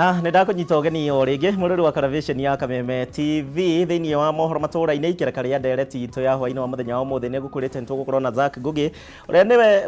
Na nä ndakånyita å geni o rä ngä må rä wa karaviceni ya Kameme TV thä inä wa mohoro matå-ra-inä ikereka rä a ndereti itå ya hwainä wa mũthenya wa ũmũthĩ nĩ ngũkwĩrĩte nĩ tũgũkorwo na Zack Ngugi ũrĩa nĩwe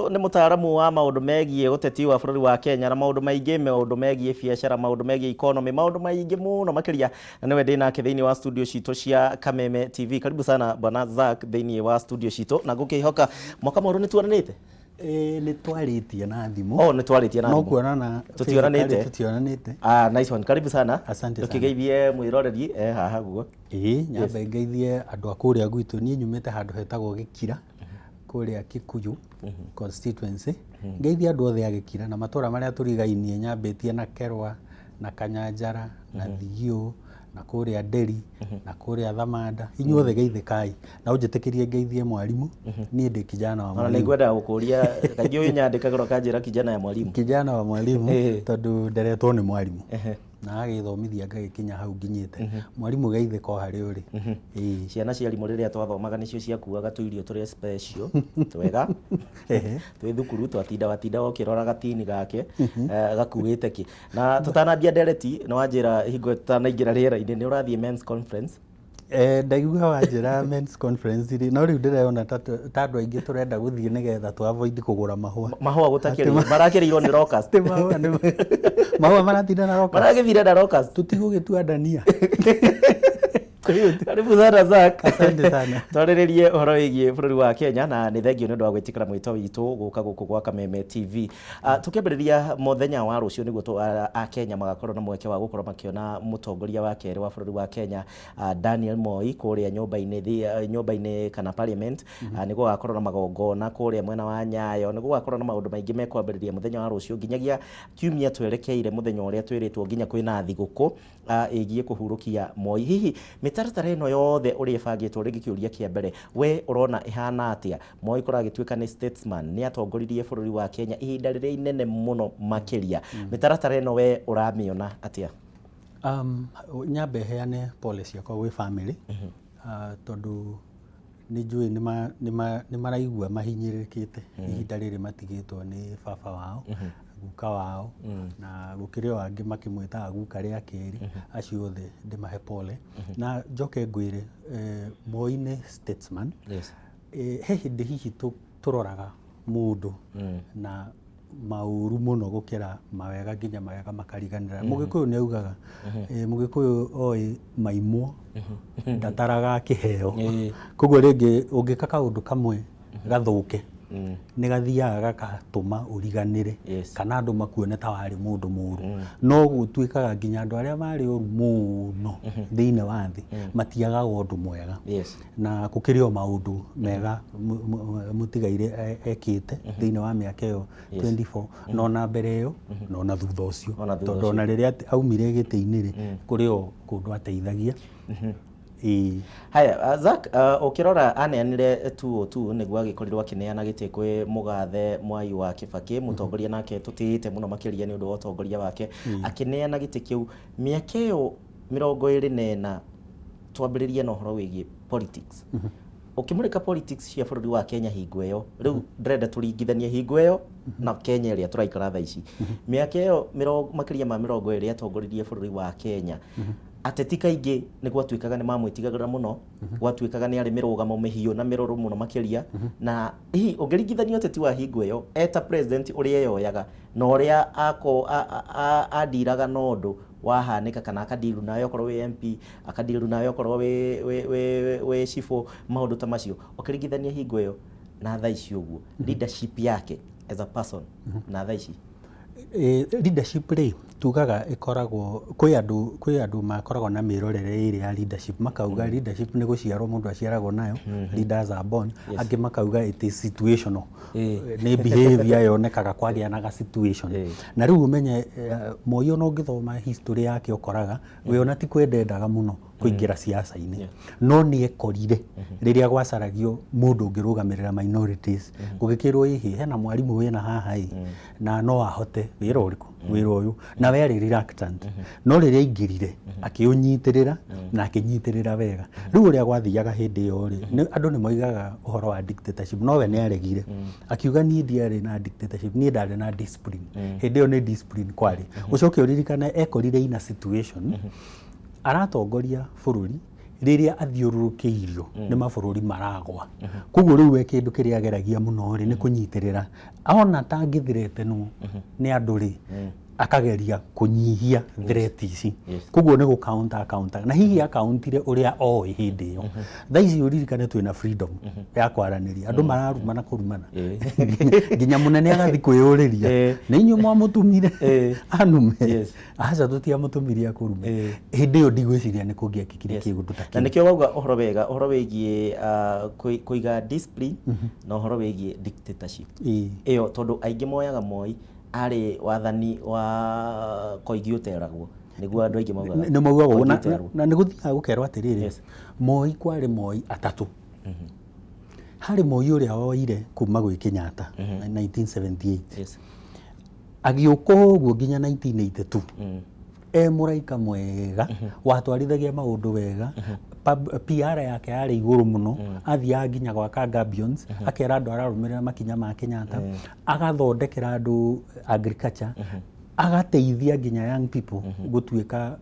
nĩ mũtaaramu wa maũndũ megiĩ ũteti wa bũrũri wa Kenya na maũndũ maingĩ, maũndũ megiĩ biacara, maũndũ megiĩ economy, maũndũ maingĩ mũno makĩria, na nĩwe ndĩ nake thĩinĩ wa studio citũ cia Kameme TV. Karibu sana bwana Zack thĩinĩ wa studio citũ, na ngũkĩhoka mwaka mwerũ nĩ tuonanĩte. Ĩĩ, nĩ twarĩtie na thimũ. Oh, nĩ twarĩtie na No thimũ. kuonana Tũtionanĩte. physically tũtionanĩte. Ah, nice one. Karibu sana. Asante sana. Ũkĩgeithie mwĩroreri haha guo. Ĩĩ, nyambe ngeithie andũ a kũrĩa gwitũ. Niĩ nyumĩte handũ hetagwo Gĩkira, kũrĩa Kikuyu constituency. Ngeithie andũ othe a Gĩkira na matũra marĩa tũrigainie, nyambĩtie na Kerwa, na Kanyanjara, na Thigiũ, na kũrĩa Nderi, na kũrĩa Thamanda. Inyuothe geithĩkai. Na ũnjĩtĩkĩrie ngeithie mwarimũ, niĩ ndĩ kijana wa Ona nĩ mwalimu. ngwendaga gũkũria, kaingĩ ũnyandĩkagĩra ũkanjĩra kijana ya mwalimu. Kijana wa mwalimu, tondũ nderetwo nĩ mwarimũ. Na agĩthomithia ngagĩkinya hau nginyĩte. Mwarimũ geithĩka o harĩa ũrĩ. Ĩĩ. Ciana cia arimũ rĩrĩa twathomaga nĩcio ciakuaga tũirio tũrĩa special twega. Twĩ thukuru twatinda watinda ũkĩrora gatini gake gakuĩte kĩ. Na tũtanambia ndereti nĩ wanjĩra hingo tũtanaingĩra rĩera-inĩ nĩ ũrathiĩ men's conference. Ndaigua wanjĩra men's conference rĩ, no rĩu ndĩrona ta andũ aingĩ tũrenda gũthiĩ nĩgetha tũ avoid kũgũra mahũa. Mahũa gũtakĩrĩ, marakĩrĩirwo nĩ locust. Ti mahũa, nĩ mahũa maratinda na locust. Maragĩthire na locust. Tũtigũgĩtua ndania. Karibu sana Zack. Asante sana. Twarĩrĩrie ũhoro wĩgiĩ bũrũri wa Kenya na nĩ thengio nĩ ũndũ wa gwĩtĩkĩra mwĩto witũ gũka gũkũ gwa Kameme TV. Tũkĩambĩrĩria mũthenya wa rũciũ nĩguo a Kenya magakorwo na mweke wa gũkorwo makĩona mũtongoria wa kerĩ wa bũrũri wa Kenya Daniel Moi kũrĩa nyũmba-inĩ nyũmba-inĩ kana parliament. Nĩ gũgakorwo na magongona kũrĩa mwena wa Nyayo, nĩ gũgakorwo na maũndũ maingĩ mekwambĩrĩria mũthenya wa rũciũ nginyagia kiumia twerekeire mũthenya ũrĩa twĩrĩtwo nginya kwĩna thigũkũ ĩgiĩ kũhurũkia Moi. Hihi mĩtaratara ĩno yothe ũrĩa ĩbangĩtwo, rĩngĩ kĩũria kĩa mbere, we ũrona ĩhana atĩa? Moi kũragĩtuĩka nĩ statesman, nĩ atongoririe bũrũri wa Kenya ihinda rĩrĩa inene mũno makĩria. Mĩtaratara ĩno we ũramĩona atĩa? Nyambe heane pole ciakwa gwĩ family, tondũ nĩ njũĩ nĩ maraigua mahinyĩrĩrĩkĩte ihinda rĩrĩ matigĩtwo nĩ baba wao, guka wao, na gũkĩrĩ o angĩ makĩmwĩtaga guka rĩa kerĩ, acio othe ndĩmahe pole. Na njoke ngwĩre Moi nĩ statesman. He hĩndĩ hihi tũroraga mũndũ na maũru mũno gũkĩra mawega, nginya mawega makariganĩra. Mũgĩkũyũ nĩ augaga, mũgĩkũyũ oĩ maimwo ndataraga kĩheo. Koguo rĩngĩ ũngĩka kaũndũ kamwe gathũke, nĩ gathiaga gagatũma ũriganĩre kana andũ makuone ta warĩ mũndũ mũru. No gũtuĩkaga nginya andũ arĩa marĩ oru mũno thĩinĩ wa thĩ matiagaga ũndũ mwega. Na gũkĩrĩ o maũndũ mega mũtigaire ekĩte thĩinĩ wa mĩaka ĩyo 24, na ona mbere ĩyo na ona thutha ũcio, tondũ ona rĩrĩa aumire gĩtĩ-inĩ rĩ, kũrĩ o kũndũ ateithagia. Ĩĩ. Haya, Zack, ũkĩrora aneanire 202 nĩguo agĩkorirwo akĩneana gĩtĩ kwĩ mũgathe Mwai wa Kĩbakĩ, mũtongoria nake tũtĩĩte mũno makĩria nĩ ũndũ wa ũtongoria wake, akĩneana gĩtĩ kĩu mĩaka ĩyo 24. Twambĩrĩrie na ũhoro wĩgiĩ politics. Ũkĩmũrĩka politics cia bũrũri wa Kenya hingo ĩyo, rĩu ndĩrenda tũringithanie hingo ĩyo na Kenya ĩrĩa tũraikara thaa ici. Mĩaka ĩyo makĩria ma 20 atongoririe bũrũri wa Kenya, ateti kaingĩ nĩ gwatuĩkaga nĩ mamwĩtigagĩra mũno, gwatuĩkaga nĩ arĩ mĩrũgamo mĩhiũ na mĩrũrũ mũno makĩria. Na hihi ũngĩringithania ũteti wa hingo ĩyo eta president ũrĩa eyoyaga na ũrĩa andiraga na ũndũ wahanĩka, kana akadiru nawe okorwo wĩ MP, akadiru nawe okorwo wĩ cibũ, maũndũ ta macio, ũkĩringithania hingo ĩyo na thaa ici ũguo, leadership yake as a person na thaa ici? Leadership rĩ, tugaga ĩkoragwo kwĩ andũ makoragwo na mĩrorere ĩrĩ ya leadership, makauga leadership nĩ gũciarwo mũndũ aciaragwo nayo, leaders are born. Angĩ makauga it is situational, nĩ behavior yonekaga kwagĩa na ga situation. Na rĩu ũmenye Moi ona ũngĩthoma history yake ũkoraga we ona ti kwenda endaga mũno. Kũingĩra siasa-inĩ, no nĩ ekorire rĩrĩa gwacaragio mũndũ ũngĩrũgamĩrĩra minorities, gũgĩkĩrwo ĩhĩ hena mwarimũ wĩna haha ĩ na no ahote wĩra ũrĩkũ, wĩra ũyũ, na we arĩ reluctant, no rĩrĩa aingĩrire akĩũnyitĩrĩra na akĩnyitĩrĩra wega. Rĩu ũrĩa gwathiaga hĩndĩ ĩyo rĩ, andũ nĩ moigaga ũhoro wa dictatorship, no we nĩ aregire, akiuga niĩ ndiarĩ na dictatorship, niĩ ndarĩ na discipline. Hĩndĩ ĩyo nĩ discipline kwarĩ. Ũcoke ũririkane ekorire in a situation aratongoria bũrũri rĩrĩa athiũrũrũkĩirio nĩ mabũrũri maragwa. Koguo rĩu we kĩndũ kĩrĩa ageragia mũno rĩ nĩ kũnyitĩrĩra, ona tangĩthiretenwo nĩ andũ rĩ, akageria kũnyihia threat ici. Koguo nĩ gũ counter, na hihi akauntire ũrĩa oĩ hĩndĩ ĩyo. Thaa ici ũririkane twĩna freedom ya kwaranĩria, andũ mararumana kũrumana nginya mũnene agathiĩ kwĩyũrĩria, nĩ inyuĩ mwamũtumire anume? Aca, tũtiamũtũmirie akũrume. Hĩndĩ ĩyo ndigwĩciria nĩ kũngĩekĩkire kĩũndũ ta na kĩu. Nĩkĩo wauga ũhoro wega, ũhoro wĩgiĩ kũiga discipline na ũhoro wĩgiĩ dictatorship ĩyo, tondũ aingĩ moyaga Moi arĩ wathani wa koigi ũteragwo, nĩguo andũ aingĩ maugaga. Nĩ maugaga ũguo. Koigi ũteragwo. Na nĩ gũthiaga gũkerwo atĩrĩrĩ, Moi, kwarĩ Moi atatũ. Harĩ Moi ũrĩa woire kuma gwĩ Kenyatta 1978, agĩũka ũguo nginya 1982, e mũraika mwega watwarithagia maũndũ wega. PR yake yarĩ igũrũ mũno, athiaga nginya gwaka gabions, akera andũ ararũmĩrĩra makinya ma Kenyatta, agathondekera andũ agriculture, agateithia nginya young people gũtuĩka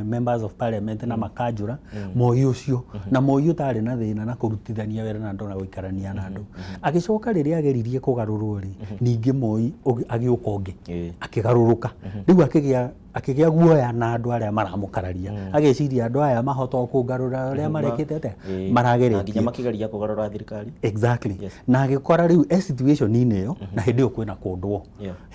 members of parliament na makanjũra. Moi ũcio na Moi ũtarĩ na thĩna na kũrutithania wĩra na andũ na gũikarania na andũ. Agĩcoka rĩrĩa ageririe kũgarũrwo rĩ, ningĩ Moi agĩũka ũngĩ, akĩgarũrũka rĩu, akĩgĩa guoya na andũ arĩa maramũkararia, ageciria andũ aya mahota o kũngarũra ũrĩa marekĩte atĩa. Na marageretie nginya makĩgeria kũgarũra thirikari. Exactly. Na agĩkora rĩu e situation-inĩ ĩyo, na hĩndĩ ĩyo kwĩna kũndwo.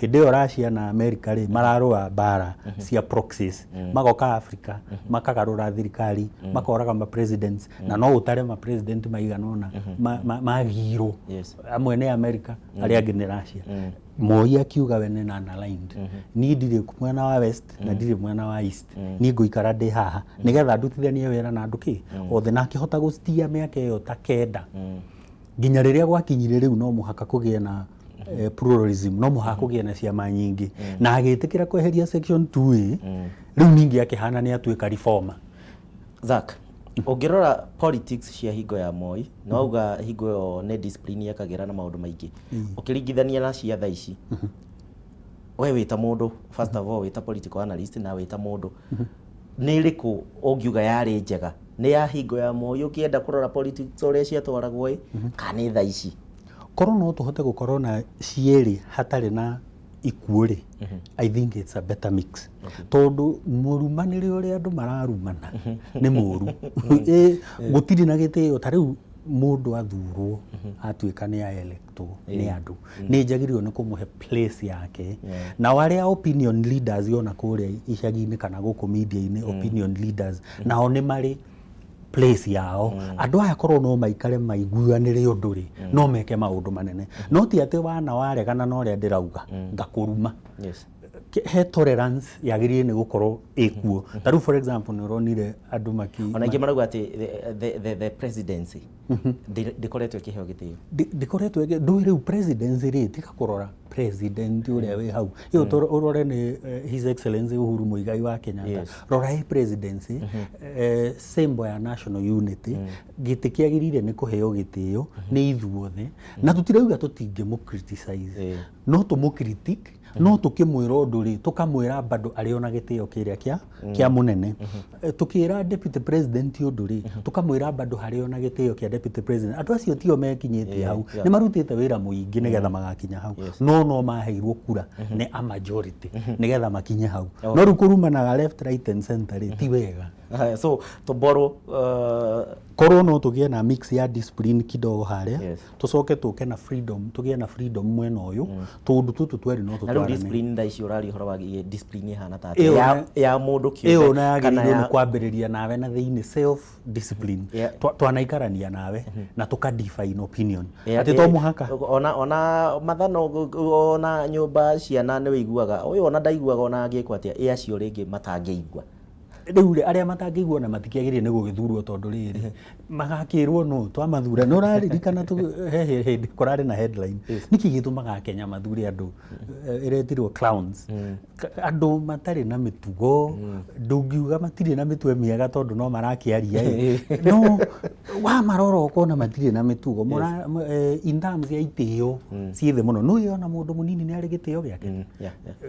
Hĩndĩ ĩyo Russia na America rĩ mararũa mbara cia proxies, magoka Africa makagarũra thirikari, makoraga ma presidents, na no ũtare ma president maigana ũna magirwo. Amwe nĩ America, arĩa angĩ nĩ Russia. Moi akiuga we nĩ non-aligned, niĩ ndirĩ mwena wa west na ndirĩ mwena wa east, niĩ ngũikara ndĩ haha nĩgetha ndutithanie wĩra na andũ kĩ othe, na akĩhota gũstia mĩaka ĩyo ta 9 nginya rĩrĩa gwakinyire rĩu no mũhaka kũgĩe na pluralism, no mũhaka kũgĩe na ciama nyingĩ, na agĩtĩkĩra kweheria section 2A. Rĩu ningĩ akĩhana nĩ atuĩka reformer. Zack, ũngĩrora politics cia hingo ya Moi, na wauga hingo ĩyo nĩ discipline yekagĩra na maũndũ maingĩ, ũkĩringithania na cia thaa ici, we wĩta mũndũ, first of all wĩta political analyst na wĩta mũndũ, nĩ ĩrĩkũ ũngiuga yarĩ njega? Nĩ ya hingo ya Moi ũkĩenda kũrora politics ũrĩa ciatwaragwo ĩ, kana nĩ thaa ici? Korwo no tũhote gũkorwo na cierĩ hatarĩ na ikuũ rĩ, I think it's a better mix, tondũ mũrumanĩre ũrĩa andũ mararumana nĩ mũru. Gũtirĩ na gĩtĩo. Ta rĩu mũndũ athurwo atuĩka nĩ aelectwo nĩ andũ, nĩ njagĩrĩirwo nĩ kũmũhe place yake. Nao arĩa opinion leaders ona kũrĩa icagi-inĩ kana gũkũ media-inĩ, opinion leaders nao nĩ marĩ place yao. Andũ aya korwo no maikare maiguanĩre ũndũ rĩ, no meke maũndũ manene, no ti atĩ wana waregana na ũrĩa ndĩrauga ngakũruma. He tolerance yagĩrĩire nĩ gũkorwo ĩkuo. Ta rĩu for example nĩ ũronire andũ maki Ona aingĩ marauga atĩ the presidency ndĩkoretwo ĩkĩheo gĩtĩo. Ndĩkoretwo ndũĩ rĩu presidency rĩ, tiga kũrora president ũrĩa wĩ hau ĩyo, ũrore nĩ His Excellency Uhuru Muigai wa Kenyatta. Rora ĩ presidency, symbol ya national unity, gĩtĩ kĩagĩrĩire nĩ kũheo gĩtĩo nĩ ithuothe, na tũtirauga tũtingĩmũ criticize, no tũmũ critique, no tũkĩmwĩra ũndũ rĩ, tũkamwĩra bado arĩ ona gĩtĩo kĩrĩa kĩa mũnene. Tũkĩra deputy president ũndũ rĩ, tũkamwĩra bado harĩ ona gĩtĩo kĩa deputy president. Andũ acio tio mekinyĩtie hau, nĩ marutĩte wĩra mũingĩ nĩgetha magakinya hau, no maheirwo kura nĩ a majority nĩgetha makinye hau. No rĩu kũrumanaga left, right and center rĩ, ti wega. Haya, so tũborwo Korwo no tũgĩe na mix ya discipline kidogo harĩa, tũcoke tũke na freedom, tũgĩe na freedom mwena ũyũ, tũndũ tũtũ twerĩ no Na rĩu tũtwarane. Discipline thaa ici ũraria ũhoro wa discipline ĩhana ta Ĩyo atĩa? Ya mũndũ ĩyo kĩũmbe na kana yagĩrĩirwo ya nĩ kwambĩrĩria nawe na thĩinĩ, self discipline. Twanaikarania nawe na tũka define opinion atĩ to mũhaka Ona mathano, ona nyũmba ciana nĩ wĩiguaga ũyũ ona ndaiguaga ona angĩkwo atĩa, ĩ acio rĩngĩ matangĩigua? Rĩu rĩ, arĩa matangĩiguana matikĩagĩrĩire nĩ gũgĩthurwo, tondũ rĩrĩ magakĩrwo no twamathura. Nĩ ũraririkana he hĩndĩ kũrarĩ na headline, nĩkĩ gĩtũmaga Kenya mathure andũ ĩretirwo clowns? Andũ matarĩ na mĩtugo, ndũngiuga matirĩ na mĩtwe mĩega tondũ no marakĩaria ĩ, no wamarora ũkona matirĩ na mĩtugo. In terms ya itĩo ciĩ thĩ mũno. Nĩ ona mũndũ mũnini nĩ arĩ gĩtĩo gĩake.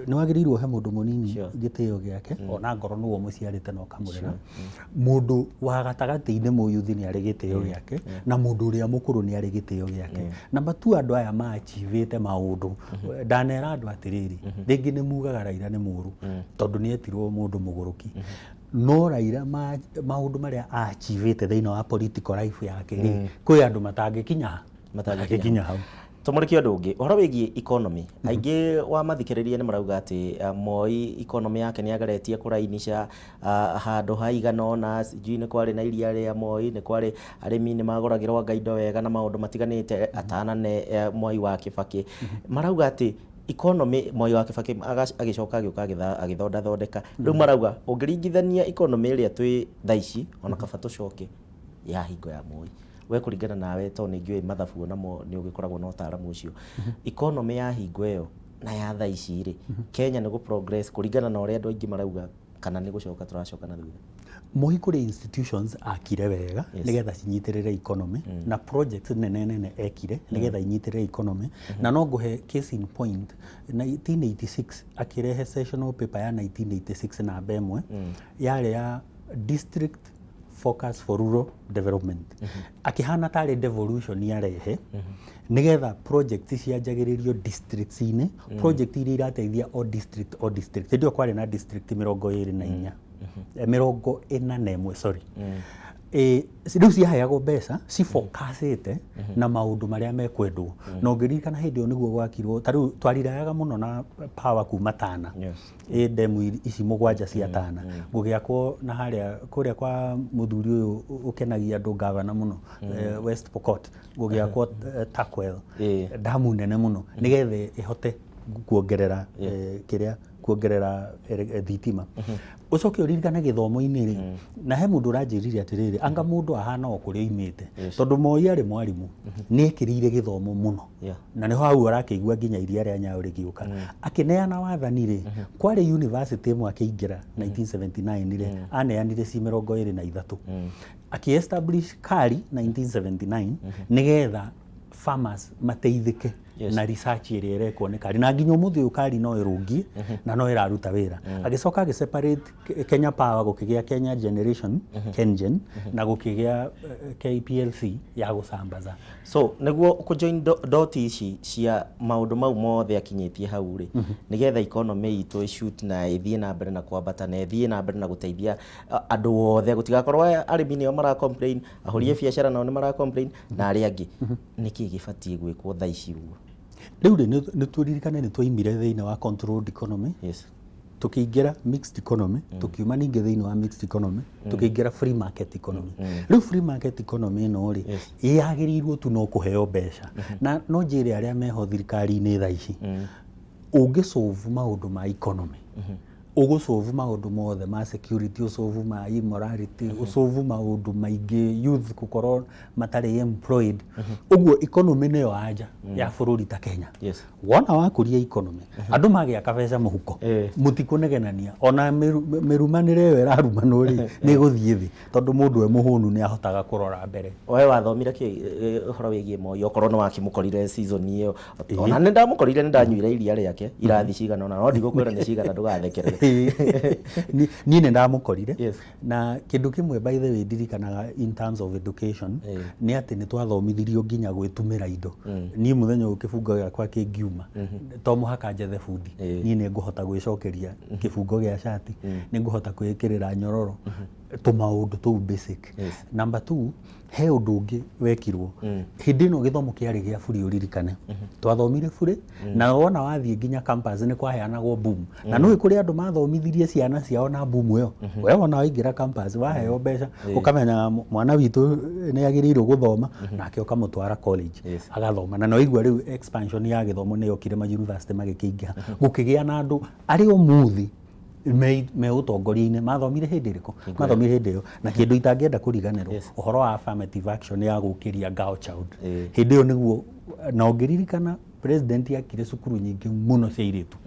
Nĩ wagĩrĩirwo he mũndũ mũnini gĩtĩo gĩake, ona ngorwo nĩwe ũmũciarĩte na ũkamũrera. Mũndũ wa gatagatĩ-inĩ, mũyuthi, nĩ arĩ gĩtĩo gĩake, na mũndũ ũrĩa mũkũrũ nĩ arĩ gĩtĩo gĩake. Na matu andũ aya maachivĩte maũndũ. Ndanera andũ atĩrĩrĩ, rĩngĩ nĩ mugaga Raila nĩ mũũru tondũ nĩ etirwo mũndũ mũgũrũki, no Raila maũndũ marĩa aachivĩte thĩinĩ wa political life yake rĩ, kwĩ andũ matangĩkinya Matangĩkinya hau. Tũmũrĩke ũndũ ũngĩ, ũhoro wĩgiĩ economy. Aingĩ wa mathikĩrĩria nĩ marauga atĩ Moi economy yake nĩ ageretie kũrainisha handũ haigana ũna, sijui nĩ kwarĩ na iria rĩa Moi, nĩ kwarĩ arĩmi nĩ magũragĩrwo anga indo wega na maũndũ matiganĩte atanane Mwai wa Kĩbakĩ. Marauga atĩ economy Mwai wa Kĩbakĩ agĩcoka agĩũka agĩthondathondeka. Rĩu marauga ũngĩringithania economy ĩrĩa twĩ thaa ici, ona kaba tũcoke ya hingo ya Moi. We kũringana nawe, tondũ nĩ ngĩũĩ mathabu onamo nĩ ũgĩkoragwo na ũtaaramu ũcio, economy ya hingo ĩyo na ya thaa ici rĩ, Kenya nĩ gũ progress kũringana na ũrĩa andũ aingĩ marauga, kana nĩ gũcoka tũracoka na thutha? Moi kũrĩ institutions akire wega nĩgetha cinyitĩrĩre economy, na projects nene nene ekire nĩgetha inyitĩrĩre economy. Na no ngũhe case in point, 1986 akĩrehe sessional paper ya 1986 namba 1, yarĩ ya district focus for rural development. Akĩhana tarĩ devolution yarehe nĩgetha project cianjagĩrĩrio districts-inĩ, project iria irateithia o district o district. Hĩndĩ ĩyo kwarĩ na district 24, 41, sorry. Rĩu ciaheagwo mbeca cifocusĩte na maũndũ marĩa mekwendwo. Na ũngĩririkana hĩndĩ ĩyo nĩguo gwakirwo, ta rĩu twarirayaga mũno na power kuma Tana. Ĩ ndemu ici 7 cia Tana gũgĩakwo na harĩa kũrĩa kwa mũthuri ũyũ ũkenagia andũ, gavana mũno, West Pokot, gũgĩakwo Turkwel damu nene mũno nĩgetha ĩhote kuongerera kĩrĩa kuongerera thitima. Ũcoke ũririkane gĩthomo-inĩ rĩ, na he mũndũ ũranjĩrire atĩrĩrĩ, anga mũndũ ahana o kũrĩa oimĩte, tondũ Moi arĩ mwarimũ nĩ ekĩrĩire gĩthomo mũno. Na nĩho hau arakĩigua nginya iria rĩa Nyayo rĩgĩũka. Akĩneana wathani rĩ, kwarĩ university ĩmwe akĩingĩra 1979 rĩ, aneanire ci 23. Akĩ establish KARI 1979 nĩgetha farmers mateithĩke na research ĩrĩa ĩrekwo nĩ KARI, na nginya ũmũthĩ ũyũ KARI no ĩrũngie na no ĩraruta wĩra. Agĩcoka agĩ separate Kenya Power, gũkĩgĩa Kenya Generation, KenGen, na gũkĩgĩa KPLC ya gũsambaza. So nĩguo kũjoin dot ici cia maũndũ mau mothe akinyĩtie hau rĩ, nĩgetha economy itũ ĩshoot na ĩthiĩ na mbere na kwambata na ĩthiĩ na mbere na gũteithia andũ othe, gũtigakorwo arĩmi nĩo mara complain, ahũri a biacara nao nĩ mara complain na arĩa angĩ, nĩkĩ gĩbatiĩ gwĩkwo thaa ici ũguo? Rĩu rĩ, nĩ tũririkane nĩ twaimire thĩinĩ wa controlled economy, tũkĩingĩra mixed economy, tũkiuma ningĩ thĩinĩ wa mixed economy tũkĩingĩra free market economy. Rĩu free market economy ĩno rĩ, yagĩrĩirwo tu no kũheo mbeca. Na no njĩre arĩa meho thirikari-inĩ thaa ici, ũngĩ solve maũndũ ma economy, ũgũsolve maũndũ mothe ma security, ũsolve ma immorality, ũsolve maũndũ maingĩ, youth gũkorwo matarĩ employed. Ũguo economy nĩyo anja ya bũrũri ta Kenya. Wona wakũria economy, andũ magĩa kabeca mũhuko, mũtikũnegenania, ona mĩrumanĩre ĩyo ĩrarumanwo rĩ, nĩ ĩgũthiĩ thĩ, tondũ mũndũ e mũhũnu nĩ ahotaga kũrora mbere. We wathomire kĩ ũhoro wĩgiĩ Moi, okorwo nĩ wakĩmũkorire season ĩyo? Ona nĩ ndamũkorire, nĩ ndanyuire iria rĩake irathi cigana ũna, no ndigũkwĩra nĩ cigana ndũgathekerere. Niĩ nĩ ndamũkorire. Na kĩndũ kĩmwe, by the way, ndirikanaga in terms of education nĩ atĩ nĩ twathomithirio nginya gwĩtumĩra indo. Niĩ mũthenya ũyũ kĩbungo gĩakwa kĩngiuma, to mũhaka njethe bundi. Niĩ nĩ ngũhota gwĩcokeria kĩbungo gĩa cati, nĩ ngũhota kwĩĩkĩrĩra nyororo, tũmaũndũ tũu basic. Number two, he ũndũ ũngĩ wekirwo hĩndĩ ĩno, gĩthomo kĩarĩ gĩa buri. Ũririkane twathomire buri, na wona wathiĩ nginya campus nĩ kwaheanagwo boom, na nĩũĩ kũrĩ andũ mathomithirie ciana ciao na boom ĩyo. We wona waingĩra campus waheo mbeca, ũkamenya mwana witũ nĩ agĩrĩirwo gũthoma, nake ũkamũtwara college agathoma. Na nĩwaigua rĩu expansion ya gĩthomo nĩ yokire, ma university magĩkĩingĩha, gũkĩgĩa na andũ arĩa ũmũthĩ Me, me ũtongoria-inĩ mathomire hĩndĩ ĩrĩkũ? Mathomire hĩndĩ ĩyo. Na kĩndũ itangĩenda kũriganĩrwo, ũhoro wa affirmative action ya gũkĩria girl child. Hĩndĩ ĩyo nĩguo, na ũngĩririkana president akire cukuru nyingĩ mũno cia airĩtu.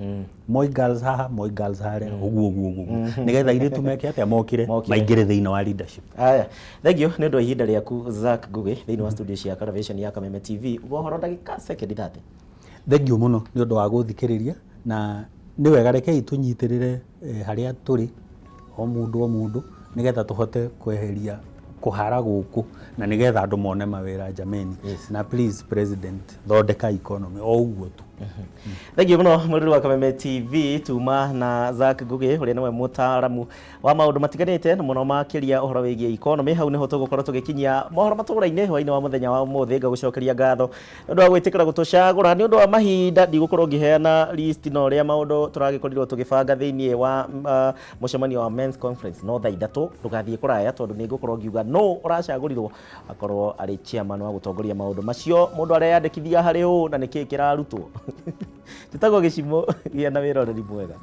Moi Girls haha, Moi Girls harĩa, ũguo ũguo ũguo. Nĩgetha airĩtu meke atĩa? Mokĩre, Mokĩre. maingĩre thĩinĩ wa leadership. Aya, thengiũ nĩ ũndũ wa ihinda rĩaku Zack Ngugi thĩinĩ wa studio cia Karavation ya Kameme TV. Uga ũhoro ndagĩka sekendi 30. Thengiũ mũno nĩ ũndũ wa gũthikĩrĩria na nĩ wega rekei tũnyitĩrĩre harĩa tũrĩ o mũndũ o mũndũ nĩgetha tũhote kweheria kũhara gũkũ na nĩgetha andũ mone mawĩra jameni. Na please president, thondeka economy o ũguo tu. Thengiũ mũno mwĩrori wa Kameme TV, tuma na Zack Ngugi ũrĩa nĩwe mũtaaramu wa maũndũ matiganĩte na mũno makĩria ũhoro wĩgiĩ economy. Hau nĩho tũgũkorwo tũgĩkinyia mohoro matũra-inĩ hwainĩ wa mũthenya wa ũmũthĩ. Ngagũcokeria ngatho nĩ ũndũ wa gwĩtĩkĩra gũtũcagũra. Nĩ ũndũ wa mahinda ndigũkorwo ngĩheana list na ũrĩa maũndũ tũragĩkorirwo tũgĩbanga thĩinĩ wa mũcemanio wa Men's Conference, no thaa 3 ndũgathiĩ kũraya tondũ nĩ ngũkorwo ngiuga nũ ũracagũrirwo akorwo arĩ chairman wa gũtongoria maũndũ macio, mũndũ areyandĩkithia harĩ ũ na nĩkĩĩ kĩrarutwo. Njĩtagwo Gĩcimũ, gĩa na wĩroreri mwega.